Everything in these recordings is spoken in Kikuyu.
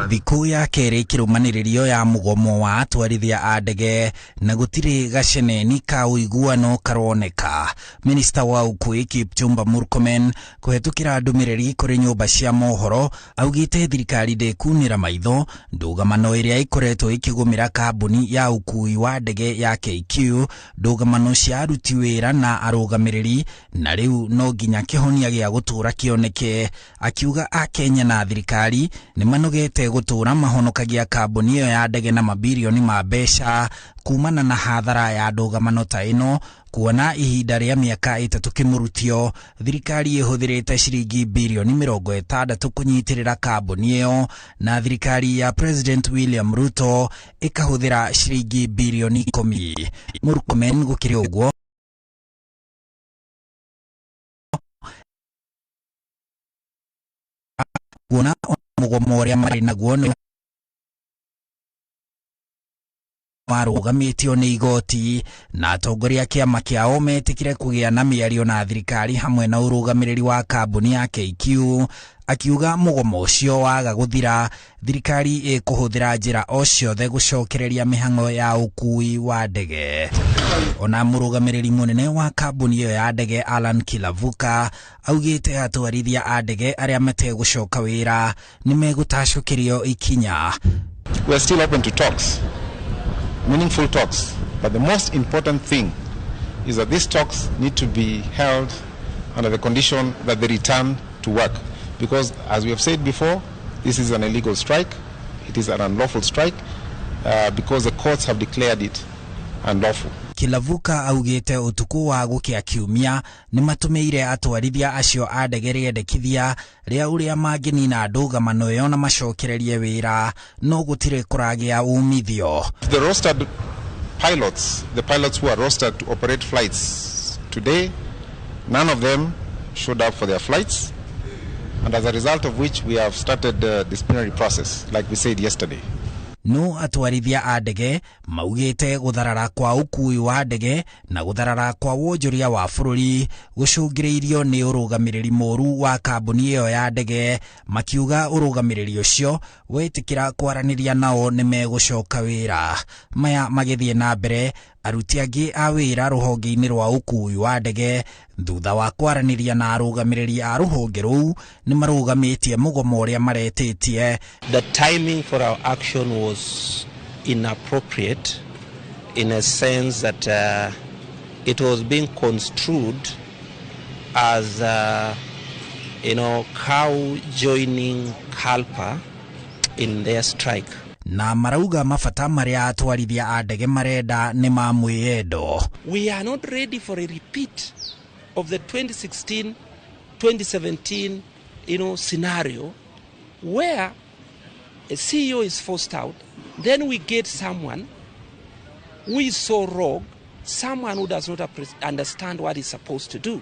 Thikũ ya kerĩ kĩrũmanĩrĩrio ya mũgomo wa atwarithia a ndege na gũtirĩ gaceneni ka ũiguano karoneka. Minista wa ũkui Kipchumba Murkomen kũhetũkĩra ndũmĩrĩri kũrĩ nyũmba cia mohoro augĩte thirikari ndĩkunĩra maitho ndũgamano ĩrĩa ĩkoretwo ĩkĩgũmĩra kambuni ya ũkui wa ndege ya KQ, ndũgamano cia aruti wĩra na arũgamĩrĩri, na rĩu no nginya kĩhonia gĩa gũtũũra kĩoneke. Akiuga Akenya na thirikari nĩ manogete gũtũũra mahonokagia kambuni ĩyo ya ndege na mabirioni ma mbeca kumana na hathara ya ndũgamano ta ĩno, kuona ihinda rĩa mĩaka 3 kĩmũrutio thirikari ĩhũthĩrĩte ciringi birioni 60 kũnyitĩrĩra kambuni ĩyo, na thirikari ya President William Ruto ĩkahũthĩra ciringi birioni 10. Murkomen gũkĩrĩ ũguo kuona mũgomo ũrĩa marĩ naguo nĩ warũgamĩtio nĩ igoti, na atongoria kĩama kĩao metĩkire kũgĩa na mĩario na thirikari hamwe na ũrũgamĩrĩri wa kambuni ya KQ. Akiuga mũgomo ũcio waga gũthira, thirikari ĩkũhũthĩra njĩra o ciothe gũcokereria mĩhang'o ya ũkui wa ndege. Ona mũrũgamĩrĩri mũnene wa kambuni ĩyo ya ndege Alan Kilavuka augĩte atwarithia a ndege arĩa mategũcoka wĩra nĩ megũtacũkĩrio ikinya. We are still open to talks, meaningful talks, but the most important thing is that these talks need to be held under the condition that they return to work, because as we have said before, this is an illegal strike, it is an unlawful strike, because the courts have declared it unlawful. Kilavuka augĩte ũtukũ wa gũkĩa kiumia nĩ matũmĩire atwarithia acio a ndege rĩendekithia rĩa ũrĩa mangĩnina ndũgamano ĩyo na macokererie wĩra, no gũtirĩ kũragĩa umithio. The rostered pilots, the pilots who are rostered to operate flights today, none of them showed up for their flights, and as a result of which we have started the disciplinary process, like we said yesterday. No atwarithia a ndege maugĩte gũtharara kwa ũkui wa ndege na gũtharara kwa wonjoria wa bũrũri gũcũngĩrĩirio nĩ ũrũgamĩrĩri mũru wa kambuni ĩyo ya ndege, makiuga ũrũgamĩrĩri ũcio wetĩkĩra kwaranĩria nao nĩ megũcoka wĩra. Maya magĩthiĩ na mbere, aruti angĩ a wĩra rũhonge-inĩ rwa ũkui wa ndege thutha wa kwaranĩria na arũgamĩrĩri a rũhonge rũu nĩ marũgamĩtie mũgomo ũrĩa maretĩtie. The timing for our action was inappropriate in a sense that it was being construed as cow joining KALPA in their strike. Na marauga mabata marĩa atwarithia a ndege marenda nĩ ma mwĩyendo. We are not ready for a repeat of the 2016-2017 scenario where a CEO is forced out, then we get someone who is so rogue, someone who does not understand what he's supposed to do.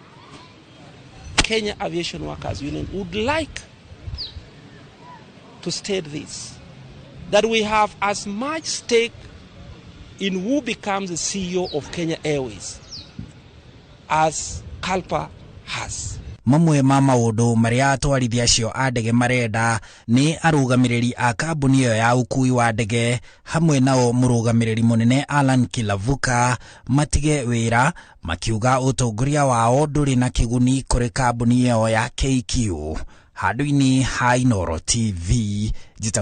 Kenya Aviation Workers Union would like to state this, that we have as much stake in who becomes the CEO of Kenya Airways as KALPA has. Mamwe ma maũndũ marĩa atwarithia acio a ndege marenda nĩ arũgamĩrĩri a kambuni ĩyo ya ũkui wa ndege hamwe nao mũrũgamĩrĩri mũnene Alan Kilavuka matige wĩra, makiuga ũtongoria wao ndũrĩ na kĩguni kũrĩ kambuni ĩyo ya KQ. Handũ-inĩ ha Inooro TV.